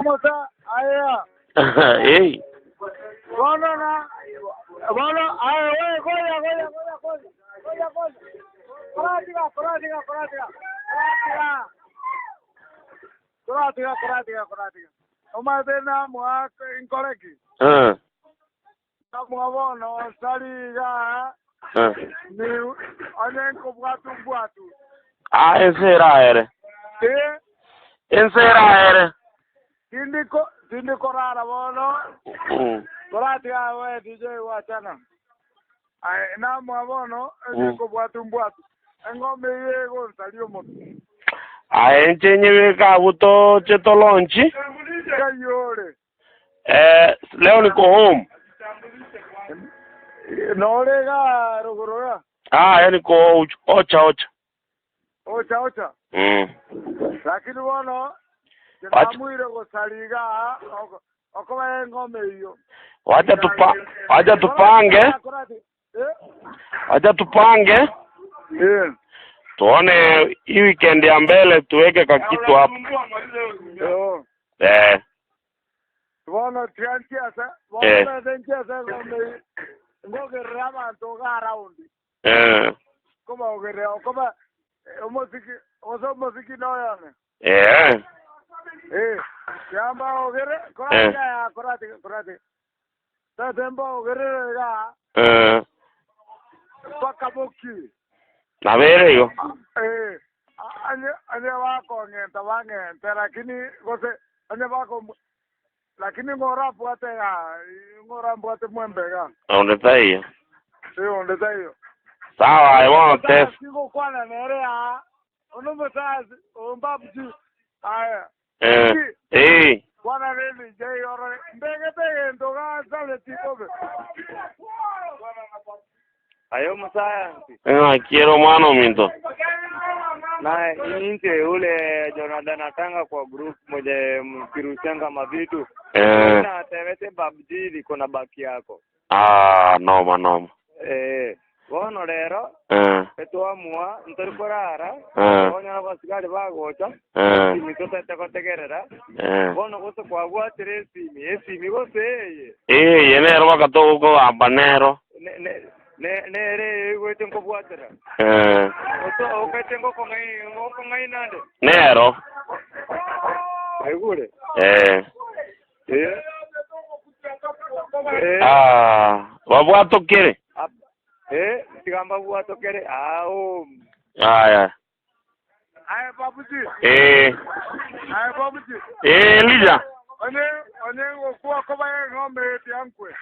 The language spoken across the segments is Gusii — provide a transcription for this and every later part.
Omosa aya. Ei. Bono na bono aye we goya goya goya goya goya goya. Koratiga koratiga koratiga. Koratiga. Koratiga koratiga koratiga. Omanyete namoa nkore ki? Eh. Namoa bono tari igaa Eh. ni onye nkobwatu mbwatu. Ah, ense eraere. Eh, Ense eraere. tindi ko tindi korara bono. Koratiga we DJ wachana. Aye namoa bono onye nkobwatu mbwatu. Eng'ombe eye egonsaria omotwe. Aye inche nyebeke abwo toche tolonchi. Kayore. Eh, leo niko home. Nore iga rogoro iga. Ah, yani niko ocha ocha. Ocha ocha. Lakini bono Wacha- tinamuire gosari iga okoba eng'ome eyio. Wacha tupa wacha tupange, wacha tupange Eh. tuone hii weekend ya mbele tuweke kakitu hapo. Oh. Eh. Bono tiga nchiese, bono Eh. bese nchiese eng'ombe eyio. Ngogerere abanto iga around. Eh. Kobaogerera okoba omosiki gose omosiki noyone. Eh. Eh, tiga mbaogere, koratiga ya koratiga koratiga. Tata mbaogerere iga Eh. mpaka boki. Nabere igo. Eh, onye onye bakong'enta bang'ente lakini gose onye bako lakini ng'orabwate iga ng'orambwate mwembe iga. Onde taiyo. Eh, onde taiyo. Sawa, aye bono test. Tigokwana nere aa ono omosaasi ombabuchi aya. Eh. Eh. Kwana rende inche igoro mbegete egento gansareti bobe. Aye omosayansi. Ng'aki ere omwana ominto. Na inche ule Jonathan Atanga kwa group mwenye mkirushanga mavitu. Eh. Na tebete babji liko na baki yako. Ah, noma noma. Eh, bono rero Eh. etwamua ntori korara Eh. bono abasigari bagocha Eh. esimi totete gotegerera Eh. bono gose kwabwatire esimi esimi gose eye Eh, ye nero bakatogokogamba nero. Ne- ne- ne- nere eye oigwete nkobwatera Eh. Gose okaete ngokong'ai ngokong'ainande Nero. Waigure Eh. Eh. Eh. Ah, babwatokere. Eh, tiga mbabwatokere ao. Aya. Aye babuji. Eh. Aye babuji. Eh, Elija. Onye onye ngokwa koba eng'ombe tiankwe.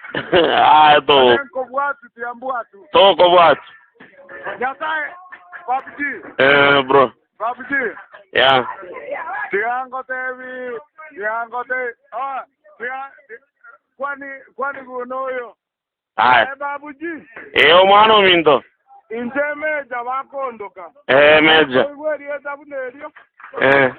Aya to. Onye nkobwatu tiambwatu. Tokobwatu. Nyasaye babuji. Eh, bro. Babuji. Yeah. Tiga ngotebi, tiga ngotebi. Ah, tiga kwani kwani guno oyo. Aya. Aye babuji. Eh, omwana ominto. Inche meja bakondoka. Eh, meja. Oigwe erieta buna erio. Eh.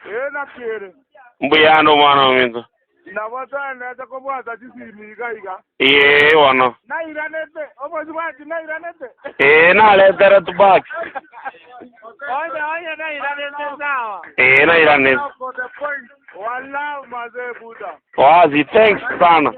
Eh, nakiere. Mbuyande omwana ominto. Nabo twaendete kobwata chisimi iga iga. Ee bono. Nairanete, omosubati nairanete. Ee naretere tubaki. Onye onye nairanete sawa. Ee nairanete. For the point. Wallah mazee buda. Wazi, thanks sana.